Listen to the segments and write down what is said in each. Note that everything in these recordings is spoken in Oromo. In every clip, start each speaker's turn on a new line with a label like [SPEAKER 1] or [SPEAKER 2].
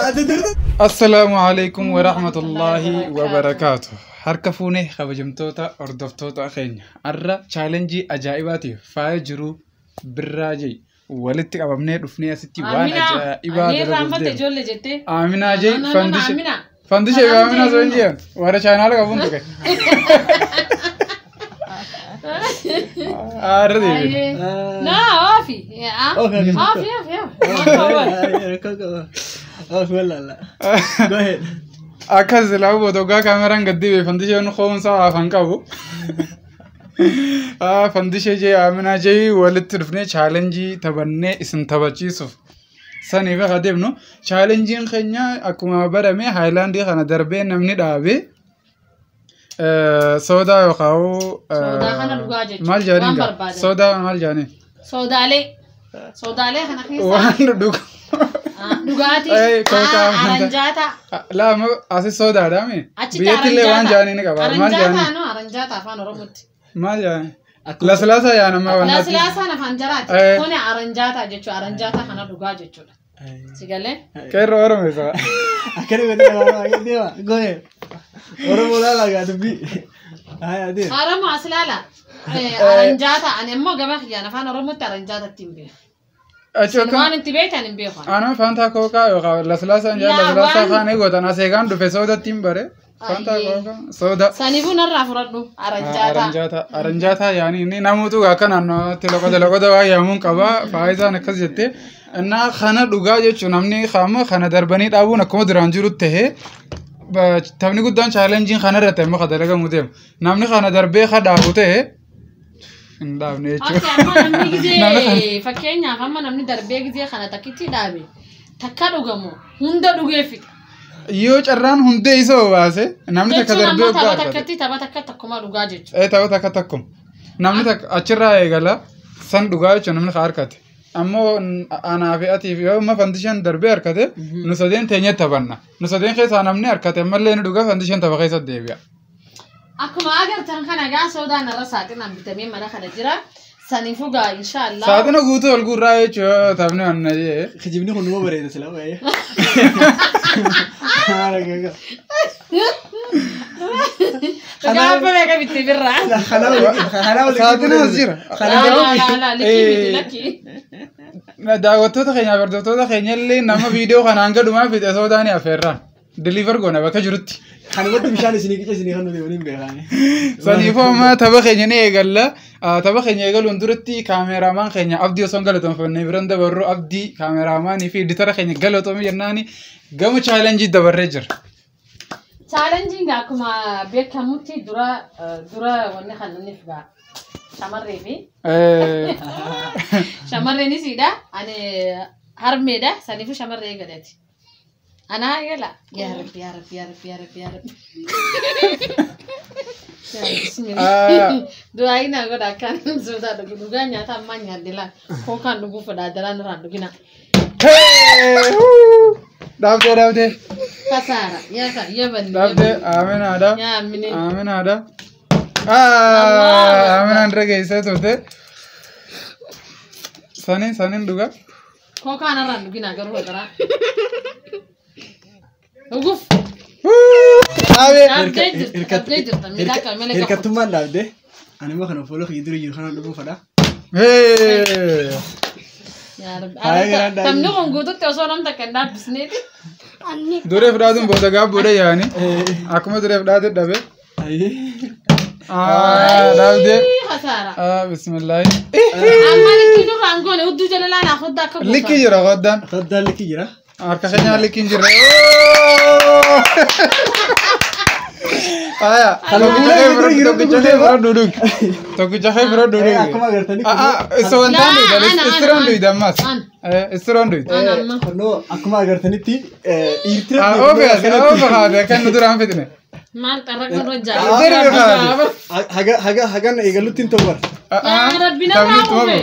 [SPEAKER 1] Assalaamu alaikum wa rahmatullahi wa barakaatu. Harka fuunee kabajamtoota hordoftoota keenya. Har'a challenge ajaa'ibaatiif faaya jiru birraa jee walitti qabamnee dhufnee asitti waan ajaa'ibaa
[SPEAKER 2] dalaguuf deemna.
[SPEAKER 1] Aminaa jee fandishe. Fandishe Aminaa osoo hin jeen warra chaanaala qabuun tuqe. Har'a deebine.
[SPEAKER 2] Naa oofi. Oofi oofi
[SPEAKER 3] oofi. Go ahead.
[SPEAKER 1] Akkas silaa bootoggaa kaameraan gad dibee fandisheen hoomsaa afaan qabu. Fandishee jee Aminaa jee walitti dhufnee challenge taphannee isin taphachiisuuf. Saniif akka deemnu challengeiin keenya akkuma barame haayilaandii kana darbee namni dhaabee soodaa yookaan
[SPEAKER 2] Soodaa kana dhugaa jechuudha.
[SPEAKER 1] Maal jedhaniin gaa? Soodaa maal jedhaniin?
[SPEAKER 2] Soodaalee. Soodaalee kana keessa.
[SPEAKER 1] Waan dhugu.
[SPEAKER 2] Dhugaatii. Aranjaata.
[SPEAKER 1] Lama asi soodaadha mi? Biyyatti illee waan jedhanii ni qaba. Maal jedhanii?
[SPEAKER 2] Aranjaata no aranjaata afaan Oromootti.
[SPEAKER 1] Maal jedhanii? Laslaasaa yaa nama waan natti.
[SPEAKER 2] Laslaasaan afaan jaraati. Kuni aranjaata jechuudha. Aranjaata kana dhugaa jechuudha. Si galee?
[SPEAKER 1] Qeerroo Oromoo isa.
[SPEAKER 3] Akkana godhee deema. Go ahead. Oromoo laala gaa dubbii.
[SPEAKER 2] Oromoo as laala. Aranjaata ani immoo gama kiyyaan afaan Oromootti aranjaata ittiin beeku. Waan itti beektan hin beeku.
[SPEAKER 1] Anaa faantaa kookaa yookaan laslaasaan jaa laslaasaa kaan eegotan as eegaan dhufe soodatti hin bare. Faantaa kookaa sooda.
[SPEAKER 2] Saniifuu narraa fudhadhu aranjaata.
[SPEAKER 1] Aranjaata yaani inni namoota akka naannootti loqoda loqoda waa yaamuun qaba faayidaan akkas jettee. Innaa kana dhugaa jechuun namni qaama kana darbanii dhaabuun akkuma duraan jiru tahee taphni guddaan challengeiin kana irratti amma kan dalagamu deema. Namni kana darbee kan dhaabu ta'e hin dhaabne jechuudha.
[SPEAKER 2] Amma namni gizee fakkeenyaaf amma namni darbee gizee kana takkitti dhaabe takka dhugamu hunda dhugee fixa.
[SPEAKER 1] Yoo carraan hundee isa baase namni takka darbee
[SPEAKER 2] dhugaa. Tapha takkatti tapha takka takkuma dhugaa jechuudha.
[SPEAKER 1] Tapha takka takkuma. Namni takka achirraa eegala san dhugaa jechuudha namni harkate. Ammoo anaa fi atiif yoo amma fandisheen darbee harkate nu sadeen teenyee taphanna. Nu sadeen keessaa namni harkate ammallee ni dhugaa fandisheen tapha keessa deebi'a.
[SPEAKER 2] Akkuma agartan kana gaa soodaan irra saaxinaan bitamee mana kana jira. Saniifuu gaa inshaallah.
[SPEAKER 1] Saaxina guutuu ol guurraa jechuudha taphni waan na jee.
[SPEAKER 3] Kijibni kun numa bareeda silaa baay'ee.
[SPEAKER 2] Gaafa meeqa bitte birraa?
[SPEAKER 1] Saaxina as jira.
[SPEAKER 2] Likkii miti lakkii.
[SPEAKER 1] Daawwattoota keenya hordoftoota keenya illee nama viidiyoo kanaan gadhumaa fixe soodaan affeerraan. Deliver goona bakka jirutti.
[SPEAKER 3] Kanumatti bishaan isinii qica isinii kan nuti waliin beekaani.
[SPEAKER 1] Saniifuu amma tapha keenya ni eegalla. Tapha keenya eegaluun duratti kaameraamaan keenya Abdii osoo hin galatoomfanne biraan dabarru Abdii kaameraamaanii fi editara keenya galatoomii jennaani gama challenge dabarree jira.
[SPEAKER 2] Challengeiin akkuma beekamutti dura dura wanni kan inni figaa shamarree fi shamarreenisiidha. Ani harmeedha. Saniifuu shamarree eegaleeti. Anaa eegala. Yaa Rabbi yaa Rabbi yaa Rabbi yaa Rabbi yaa Rabbi. Du'aa naa godha akkaan soodaa dhugu dhugaa nyaata ammaa nyaadde laa kookaan dhuguu fedhaa daraan irraan dhugina.
[SPEAKER 1] Dhaabdee dhaabdee.
[SPEAKER 2] Kasaara yaa kan yaa banni.
[SPEAKER 1] Dhaabdee Aminaadha.
[SPEAKER 2] Yaa Amine.
[SPEAKER 1] Aminaadha. Aminaan irra geessee turte. Saniin saniin dhugaa.
[SPEAKER 2] Kookaan irraan dhugina garuu garaa. Dhuguuf.
[SPEAKER 1] Dhaabee.
[SPEAKER 2] Dhaabdee jirta. Dhaabdee jirta. Miidhaa kan malee qabu.
[SPEAKER 3] Hirkattummaan dhaabdee. Ani immoo kana fuula kiyya dura jiru kanaan dhuguu fedha.
[SPEAKER 2] Taphni kun guututti osoo nam takka hin dhaabbisneeti.
[SPEAKER 1] Dureef dhaatuun booda gaabbuudha yaani. Akkuma dureef dhaate dhabe. Dhaabdee.
[SPEAKER 2] Kasaara.
[SPEAKER 1] Bismillaahi.
[SPEAKER 2] Amma likkii nurraan goone hudduu jala laanaa hoddaa akka gosa.
[SPEAKER 1] Likkii jira hoddaan.
[SPEAKER 3] Hoddaan likkii jira.
[SPEAKER 1] Harka keenyaa likkiin jira. Aya, tokkicha kee fudhadhu dhugi. Tokkicha kee fudhadhu dhugi.
[SPEAKER 3] Akkuma agartanii.
[SPEAKER 1] Isa wantaan dhuyda, istiroon dhuyda ammas. Istiroon dhuyda.
[SPEAKER 3] Kunnoo akkuma agartanitti dhiirti.
[SPEAKER 1] Oofe oofe haate akka inni duraan fitne.
[SPEAKER 2] Maal xarraqna irra jaalladha.
[SPEAKER 3] Haga hagan eegalutti hin ta'u bara.
[SPEAKER 2] Yaa Rabbi nama uume.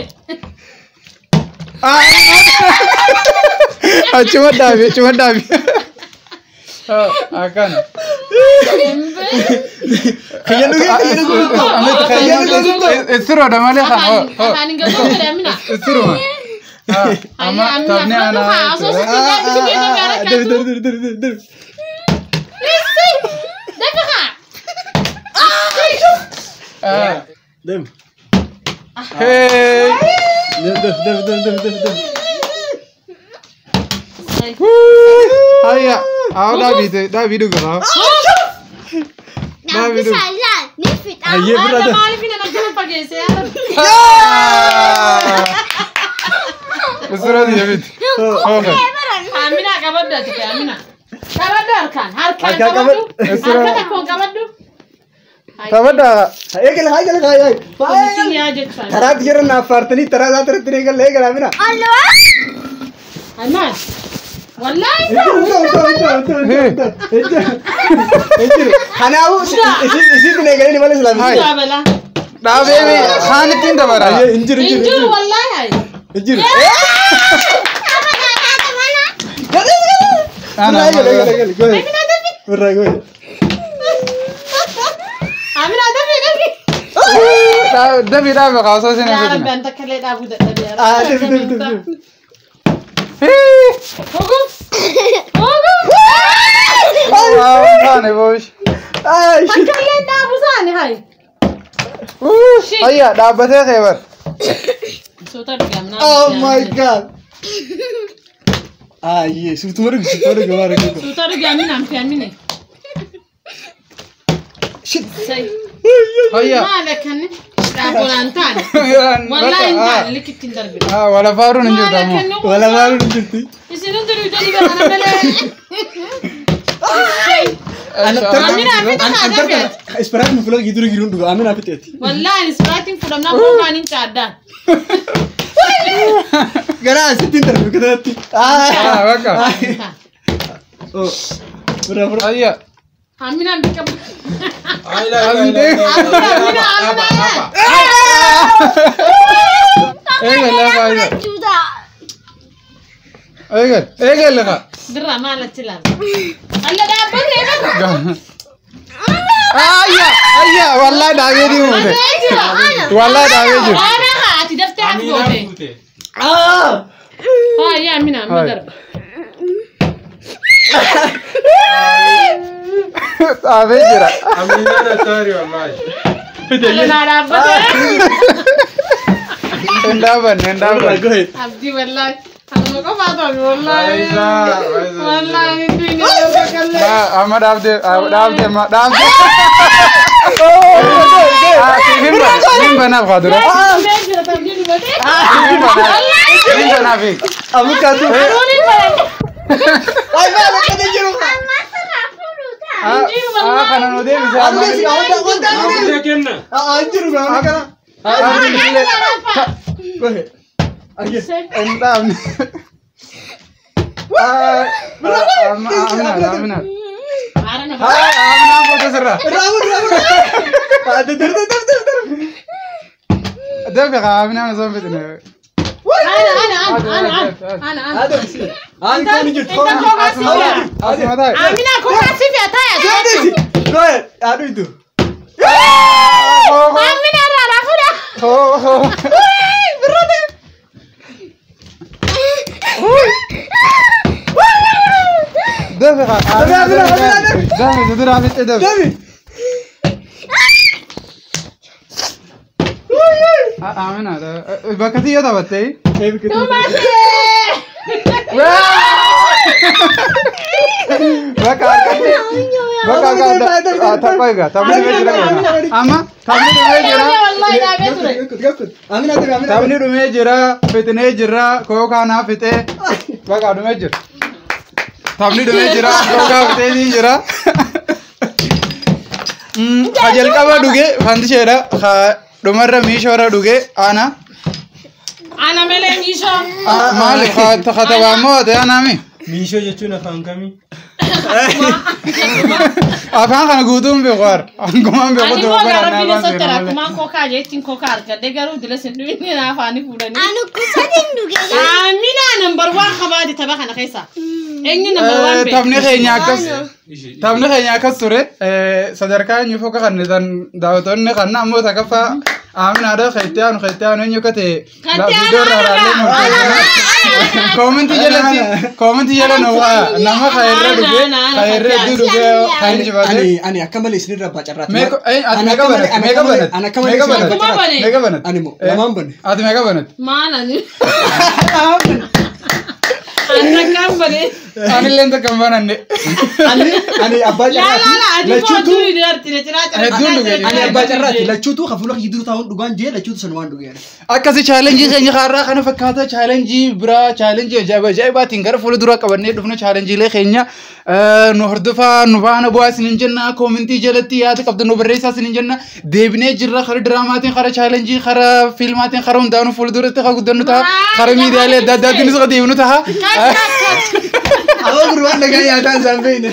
[SPEAKER 1] Achuma dhaabi, achuma dhaabi. Akkana.
[SPEAKER 3] Kiyya dhugee kiyya dhuguu. Kiyya dhuguu.
[SPEAKER 1] Istiroodha malee kan.
[SPEAKER 2] Afaan hin gaggoofamu amina.
[SPEAKER 1] Istiruma. Amma taphni aanaa.
[SPEAKER 3] Debi debi debi debi debi. Debi.
[SPEAKER 1] Hey.
[SPEAKER 3] Debi debi debi debi debi debi.
[SPEAKER 1] Hayya. Haa dhaabii dhaabii dhuga.
[SPEAKER 4] Namni saalaan ni fixa.
[SPEAKER 3] Hayyee bira debi.
[SPEAKER 2] Maaliif hin akkana fageesse yaa Rabbi?
[SPEAKER 1] Isirratti jabiti.
[SPEAKER 2] Amina qabaddu ati kee Amina. Qabaddu harkaan harkaan qabaddu. Harka tokkoon qabaddu.
[SPEAKER 1] Taphadhaa.
[SPEAKER 3] Eegale haa eegale haa eegale.
[SPEAKER 2] Komishin yaa jechuudha.
[SPEAKER 3] Taraa jira naaf faartanii taraa isaa irratti eegale eegale Amina.
[SPEAKER 2] Amaan. Wallaahi.
[SPEAKER 3] Kanaafuu isiin eegalee malee islaamii.
[SPEAKER 2] Dhaabala.
[SPEAKER 1] Dhaabee kaan ittiin dabara.
[SPEAKER 3] Injiru
[SPEAKER 2] Hin jiru wallaahi.
[SPEAKER 3] injiru. Eegale eegale eegale goe. Birraa goe.
[SPEAKER 2] Amina dafi dafi.
[SPEAKER 1] Dabii dhaabe qaasoo isin
[SPEAKER 2] Yaa
[SPEAKER 1] hin
[SPEAKER 2] Rabbi an takka illee dhaabuu dadhabee.
[SPEAKER 3] Debi debi debi.
[SPEAKER 2] Hogum. Hogum.
[SPEAKER 1] Taane boosh.
[SPEAKER 2] Takka illee dhaabu saani hayi.
[SPEAKER 1] Hayya dhaabbatee keebar.
[SPEAKER 2] Soota dhugi Amina.
[SPEAKER 3] Oh my God. Ayyee suutuma dhugi suutuma dhugi waan dhugi.
[SPEAKER 2] Soota dhugi Amina amfi Amine.
[SPEAKER 3] Shit.
[SPEAKER 2] Sai.
[SPEAKER 1] Hayya.
[SPEAKER 2] Maal akkanni dhaabolaan taane. Wallaahi hin taane likkitti hin darbine.
[SPEAKER 1] Wala faaruun hin
[SPEAKER 2] Maal
[SPEAKER 1] jirtu ammoo.
[SPEAKER 2] akkanni
[SPEAKER 3] Wala maaluun hin jirti.
[SPEAKER 2] Isin hundi dhuydanii gara malee. Amina fixa haa dafeet.
[SPEAKER 3] Ispiraat nu fuula gidduu giruun dhuga Amina fixeeti.
[SPEAKER 2] Wallaahi ispiraatiin fudhannaa kookaan hin caaddaan.
[SPEAKER 3] Gara asitti hin darbu kanatti.
[SPEAKER 1] Bakka.
[SPEAKER 3] Bira bira.
[SPEAKER 1] Hayya.
[SPEAKER 2] Aminaan bika.
[SPEAKER 1] Aminte.
[SPEAKER 2] Amina Amina Amina.
[SPEAKER 1] Eegale faayidaa. Eegale eegale kaa.
[SPEAKER 2] Birraa maal achi laala? Alla dhaabbatee eegale.
[SPEAKER 1] Ayya ayya wallahi dhaabee deemuute. Wallahi dhaabee jiru.
[SPEAKER 2] Ana haa ati daftee hafi goote. Haa yaa Amina amma darba.
[SPEAKER 1] Dhaabee jira.
[SPEAKER 5] Aminaan attaari wallahi.
[SPEAKER 2] Alla naa dhaabbatee.
[SPEAKER 1] Hin dhaabanne hin dhaabanne.
[SPEAKER 2] Abdii wallaahi. Anuma qofaa ta'e wallaahi.
[SPEAKER 1] Faayidaa faayidaa.
[SPEAKER 2] Wallaahi hin duwine yoo kallee.
[SPEAKER 1] Amma dhaabdee dhaabdee amma dhaabdee. Hin banaaf haa dura. Hin banaaf.
[SPEAKER 3] Abukaatu. Ay maal akkana jiru.
[SPEAKER 1] Kana nu deebisa.
[SPEAKER 5] Abdii kenna.
[SPEAKER 3] Hin jiru kana kana. Goe. Ayyee.
[SPEAKER 1] Hin dhaabne. Amina Amina. Amina foto sirra.
[SPEAKER 3] Raamu raamu. Darbu darbu darbu.
[SPEAKER 1] Dafi kaa Amina osoo hin fixne.
[SPEAKER 2] Ana ana ana ana ana.
[SPEAKER 3] Adam. Ani koon hin jirtu.
[SPEAKER 1] Asuma taa'e.
[SPEAKER 2] Amina kookaa si fe'ataa yaa.
[SPEAKER 3] Goe. Aduu itu.
[SPEAKER 2] Amina irraa raafuudha.
[SPEAKER 1] Dafi kaa. Dafi dura fixe dafi.
[SPEAKER 3] Debi.
[SPEAKER 1] Amina bakka xiyya taphattee. Bakka harkatti. Bakka harkatti. Tapha egaa taphni dhumee jira. Amma taphni dhumee jira.
[SPEAKER 3] Amina debi Amina.
[SPEAKER 1] Taphni dhumee jira. Fixnee jira. Kookaa naa fixee. Bakka dhumee jira. Taphni dhumee jira. Kookaa fixee jira. Ka jalqaba dhuge fantisheedha. Ka dhumarra miishoorra dhuge ana.
[SPEAKER 2] Ana malee miishoo.
[SPEAKER 1] Maali ka taphaammoo ta'e anaami.
[SPEAKER 5] Miishoo jechuun afaan kamii?
[SPEAKER 1] Afaan kana guutuun beeku har. Angumaan beeku
[SPEAKER 2] Ani immoo gara rabbiin isa tara akkumaan kookaa jechuun kookaa argadhe garuu dila sin dhibinni na afaanii fuudhanii.
[SPEAKER 4] Anu kusatiin dhuge.
[SPEAKER 2] Amina number one qabaate tapha kana keessa. Eenyu number one beeku?
[SPEAKER 1] Taphni keenya akkas taphni keenya akkas ture sadarkaa eenyu foka kan daawwattoonni kan ammoo takkaffaa Aaminaadha kan itti aanu eenyu akka ta'e
[SPEAKER 2] Kan itti
[SPEAKER 1] viidiyoo irraa
[SPEAKER 2] aanu
[SPEAKER 1] ilaallee murteessina. Koomentii jalatti koomentii jala nu waa nama kan irra dhugee kan irra hedduu dhugee kan injifate.
[SPEAKER 3] Ani akka malee isinirra abbaa carraati.
[SPEAKER 1] Ati meeqa banatte? Meeqa banatte?
[SPEAKER 3] Ani akka malee
[SPEAKER 1] Meeqa
[SPEAKER 3] isinirra
[SPEAKER 1] banatte?
[SPEAKER 3] abbaa carraati.
[SPEAKER 1] Meeqa banatte?
[SPEAKER 3] Ani immoo lamaan bane.
[SPEAKER 1] Ati meeqa banatte?
[SPEAKER 2] Maal ani? Ani akkaan bane.
[SPEAKER 1] Anillee takka hin bananne.
[SPEAKER 3] Ani abbaa
[SPEAKER 2] Laa laa laa
[SPEAKER 3] carraati.
[SPEAKER 2] ati
[SPEAKER 3] Lachuutu
[SPEAKER 2] kootu dubartii na cinaa
[SPEAKER 1] Hedduun dhuge.
[SPEAKER 3] ani abbaa carraati. Lachuutu hafuula kiyya dura taa'uun dhugaan jee lachuutu san waan dhugee.
[SPEAKER 1] Akkasi chaalenjii keenya har'aa kana fakkaata chaalenjii biraa chaalenjii ajaa'iba ajaa'ibaatiin gara fuula duraa qabannee dhufna chaalenjiilee keenya nu hordofaa nu faana bu'aa isiniin jenna koomentii jalatti yaada qabdu nu barreessaa isiniin jenna deebinee jirra kara diraamaatiin kara chaalenjii kara fiilmaatiin kara hundaanuu fuula duratti kan guddannu ta'a kara miidiyaalee adda addaatiinis kan deebinu ta'a.
[SPEAKER 3] Aboo gurbaan dhagaa nyaataan isaan beekne.